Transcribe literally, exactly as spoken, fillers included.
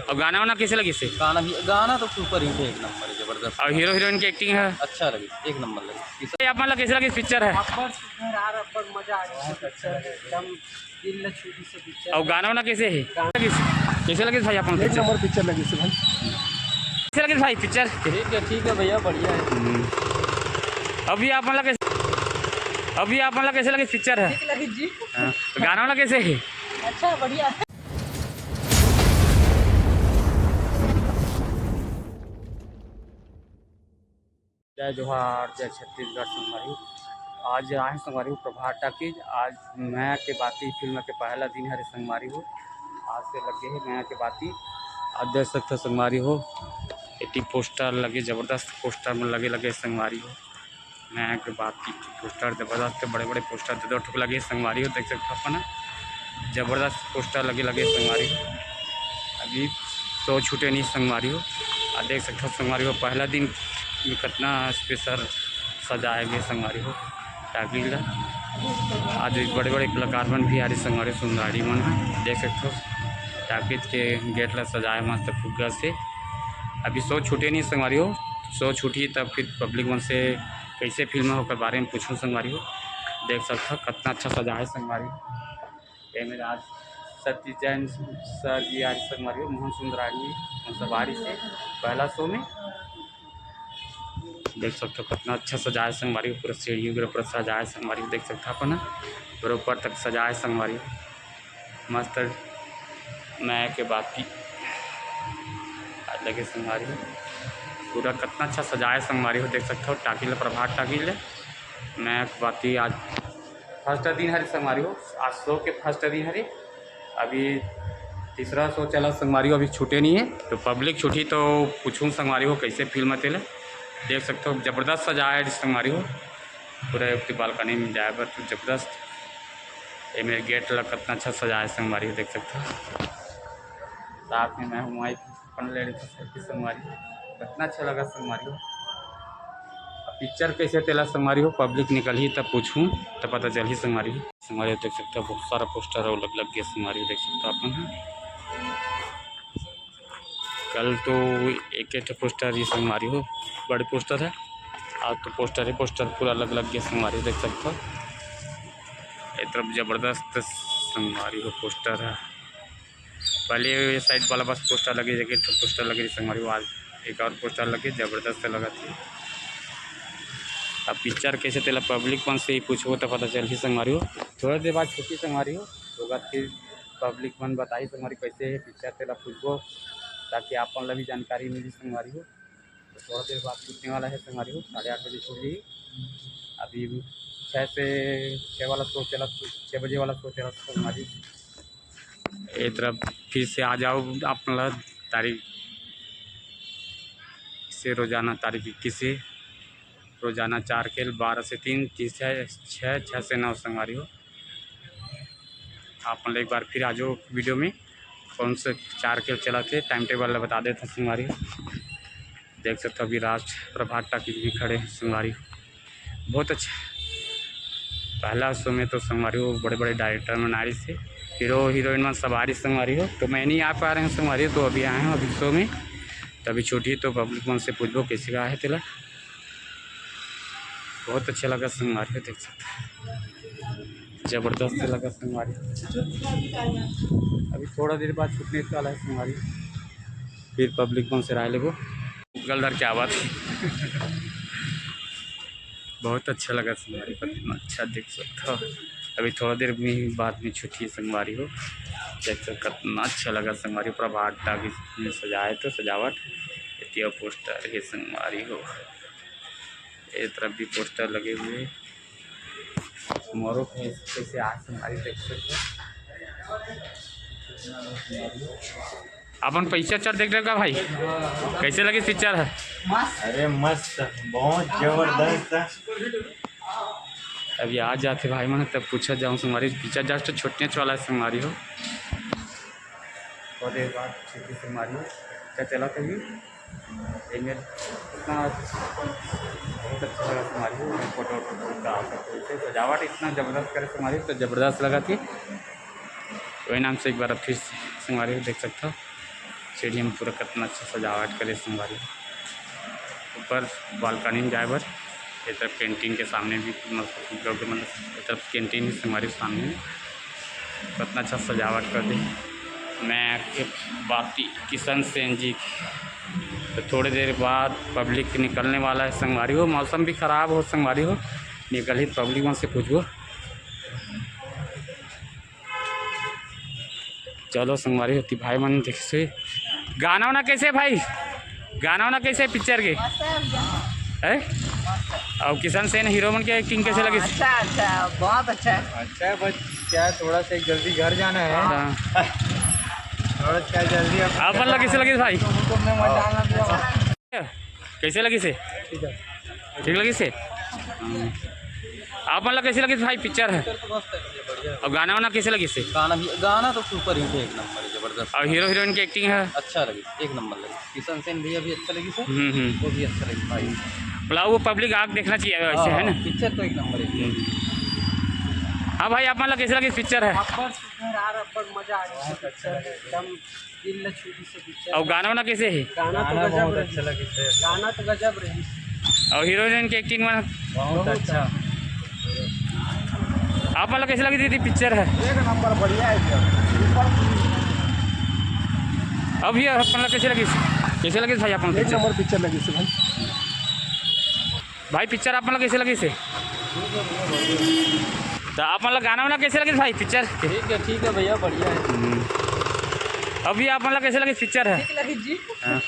अउ गाना वाना कइसे लगिस हे? गाना भी, गाना तो super hit है, एक नंबर है, जबरदस्त। अउ हीरो हीरोइन के acting है? अच्छा लगे, एक नंबर लगे। ये आप मन ला कइसे लगिस पिक्चर ह? अब्बड़ सुंदर यार, अब्बड़ मजा आ गया। बहुत अच्छा है, एकदम दिल ला छू दी से पिक्चर। अउ गाना वाना कइसे हे? गाना कइसे लगिस भाई आप मन एक पिक्चर? नंबर पिक्चर लगिस भाई। कइसे लगिस भाई पिक्चर? ठीक है, ठीक है भैया, बढ़िया है। हम्म। अभी आप मन ला कइसे, अभी आप मन ला कइसे लगिस पिक्चर ह? ठीक लगिस जी। हाँ। गाना वाना कइसे हे? अच्छा, बढ़िया। जय जोहार, जय छत्तीसगढ़ संगवारी हो। आज आए संगवारी हो प्रभात टाकीज। आज मया के बाती फिल्म के पहला दिन हरे संगवारी हो। आज से लगे हे मया के बाती। आप देख सकते हो संगवारी हो, एती पोस्टर लगे, जबरदस्त पोस्टर में लगे लगे संगवारी हो। मया के बाती पोस्टर जबरदस्त, बड़े बड़े पोस्टर दो दो ठुक लगे संगवारी हो। देख सकते हो अपन, जबरदस्त पोस्टर लगे लगे संगवारी हो। अभी शो छूटे नहीं संगवारी हो। आ देख सकते हो संगवारी हो, पहला दिन में कितना स्पेशल सजाए गे संगवारी हो टाकीज ला। आज बड़े बड़े कलाकार मन भी आ रही संगवारी हो, सुंदराड़ी मन ह। देख सकते हो टाकीज के गेट ला सजाए मस्त फुग्गा से। अभी शो छूटे नहीं संगवारी हो, शो छूटी तब फिर पब्लिक मन से कैसे फिल्म हे ओकर बारे में पूछूं संगवारी हो। देख सकते हो कितना अच्छा सजाए संगवारी हो। ये मेरे आज सतीश जैन सर जी आज संगवारी हो, मोहन सुंदरानी, हम सब आ रही से पहला शो में। देख सकते हो कितना अच्छा सजाए संगवारी हो, पूरा सीढ़ी वगैरह पूरा सजाए संगवारी हो। देख सकते हो अपन पूरा ऊपर तक सजाए संगवारी हो, मस्त मया के बाती आज लगे संगवारी हो। पूरा कितना अच्छा सजाए संगवारी हो, देख सकते हो टाकीज ला, प्रभात टाकीज ला। मया के बाती आज फर्स्ट दिन हरे संगवारी हो, आज शो के फर्स्ट दिन हरे। अभी तीसरा शो चला संगवारी हो, अभी छूटे नहीं है, तो पब्लिक छूटी तो पूछूं संगवारी हो कैसे फिल्म हे तेला। देख सकते हो जबरदस्त सजाए हे संगवारी हो, पूरा एक बालकनी में जाए बर तो जबरदस्त। ये मेरे गेट ला कितना अच्छा सजाए हे संगवारी हो, देख सकते हो। साथ में मैं हूँ माइक अपन लेडीज के संगवारी, कितना अच्छा लगा संगवारी हो। अब पिक्चर कैसे तेला संगवारी हो, पब्लिक निकलही तब पूछूं, तब पता चलही संगवारी हो। संगवारी हो देख सकते हो बहुत सारा पोस्टर अउ लग लग गया संगवारी हो, देख सकते हो अपन ह। कल तो एक एक ठो पोस्टर ही संगवारी हो, बड़े पोस्टर है। आज तो पोस्टर ही पोस्टर पूरा लग लग गया संगवारी हो, देख सकते हो। एक तरफ जबरदस्त संगवारी हो पोस्टर है। पहले ये साइड वाला बस पोस्टर लगे, एक ठो पोस्टर लगे संगवारी हो, आज एक और पोस्टर लगे, जबरदस्त लगा थे। अब पिक्चर कैसे तेला पब्लिक मन से ही पूछबो तो पता चलही संगवारी हो। थोड़ा देर बाद छुट्टी संगवारी हो, तो ओकर फिर पब्लिक मन बताही संगवारी कैसे हे पिक्चर तेला पूछबो, ताकि आप मन ला भी जानकारी मिली संगवारी हो। तो थोड़ा देर बाद छूटने वाला है संगवारी हो, साढ़े आठ बजे छूट जाही। अभी छः से छः वाला शो चला, छः बजे वाला शो चला संगवारी। ए तरफ फिर से आ जाओ आप मन ला तारीख से, रोजाना तारीख इक्कीस से रोजाना चार खेल, बारह से तीन, तीन से छः, छः से नौ संगवारी हो। आप मन एक बार फिर आ जाओ वीडियो में, कौन से चार खेल चला थे, टाइम टेबल ला बता देते हैं संगवारी हो। देख सकते हो अभी राज प्रभात टाकीज में खड़े हैं संगवारी हो। बहुत अच्छा। पहला शो में तो संगवारी हो बड़े बड़े डायरेक्टर मन आ रही से, हीरो हीरोइन मन सब आ रही संगवारी हो, तो मैं नहीं आ पा रहे हैं संगवारी हो, तो अभी आए हैं अभी शो में, तभी छुट्टी तो पब्लिक मन से पूछबो कैसे का है तेला। बहुत अच्छा लगा संगवारी हो, देख सकते हैं जबरदस्त लगा संगवारी। अभी थोड़ा देर बाद छूटने वाला है संगवारी, फिर पब्लिक मन से राय लेबो। गलदार क्या बात है। बहुत अच्छा लगा संगवारी, कितना अच्छा देख सकते हो। अभी थोड़ा देर में बाद में छुट्टी संगवारी हो, देख सकते हो कितना अच्छा लगा संगवारी। प्रभात टाकीज में सजाए तो सजावट, एतिया पोस्टर है संगवारी हो। ए तरफ भी पोस्टर लगे हुए हैं। मोरो कैसे आज संगवारी देख सकते हो। अपन पिक्चर चल देख रहे का भाई, कैसे लगे पिक्चर है? अरे मस्त, बहुत जबरदस्त। अभी आ जाते भाई मन तब पूछा जाऊँ संगवारी, पिक्चर जस्ट छुट्टियाँ वाला है संगवारी हो। और एक बात छुट्टी संगवारी हो, पिक्चर चला था भी। एमे इतना बहुत अच्छा लगा संगवारी हो, फोटो वोटो बहुत डाल सकते हो। इसे सजावट इतना जबरदस्त करे संगवारी हो, तो जबरदस्त लगा थी। वही नाम से एक बार फिर से संगवारी हो देख सकते हो। स्टेडियम पूरा कितना अच्छा सजावट करे संगवारी। ऊपर बालकनी में जाए बर, ये तरफ कैंटीन के सामने भी, मतलब, ये तरफ कैंटीन ही संगवारी सामने में। कितना अच्छा सजावट कर दे। मैं एक बात, किशन सेन जी की, तो थोड़ी देर बाद पब्लिक निकलने वाला है संगवारी हो। मौसम भी खराब हो संगवारी हो, निकल ही पब्लिक मन से पूछबो। चलो संगवारी होती भाई मन देखसे। गाना वाना कैसे भाई? गाना वाना कैसे पिक्चर के? है? और किशन सेन हीरो मन के एक्टिंग कैसे लगी? अच्छा, अच्छा, बहुत अच्छा है। अच्छा है, बस क्या है, थोड़ा सा जल्दी घर जाना है। हाँ। थोड़ा सा जल्दी अब आप मन ला कैसे लगी भाई? तुमने मजा आना दिया। कैसे लगी से? ठीक है। ठीक लगी से? आप मन ला कैसे लगी भाई पिक्चर है? पिक्चर तो मस्त है भैया, बढ़िया है। और गाना वाना कैसे लगी से? गाना भी, गाना तो सुपर हिट है, एक नंबर है, जबरदस्त। और हीरो हीरोइन की एक्टिंग है? अच्छा लगी, एक नंबर लगी। किशन सेन भैया भी अच्छा लगी से। हम्म, हम्म। वो भी अच्छा लगी भाई। मतलब वो पब्लिक आग देखना चाहिए वैसे, है ना? हाँ, पिक्चर तो एक नंबर है। हम्म। हाँ भाई, आप मन ला कैसे लगी पिक्चर है? अब्बर सुंदर यार, अब्बर मजा आ गया। बहुत अच्छा लगा। एकदम दिल ल छू दी से पिक्चर। और गाना वाना कैसे है? गाना तो गाना गजब बहुत रही। अच्छा लगे थे। गाना तो गजब रही। और हीरोइन की एक्टिंग में? बहुत अच्छा। आप मन ला कैसे लगी दीदी पिक्चर है? एक नंबर, बढ़िया है एकदम। सुपर। अभी आप मन ला कैसे लगी, कैसे लगी भाई आप मन एक पिक्चर? नंबर पिक्चर लगी से भाई। भाई पिक्चर आप मन ला कैसे लगी से? तो आप मन ला गाना वाना कैसे लगे भाई पिक्चर? ठीक है, ठीक है भैया, बढ़िया है। हम्म। अभी आप मन ला कैसे लगे पिक्चर है? ठीक लगी जी। हाँ।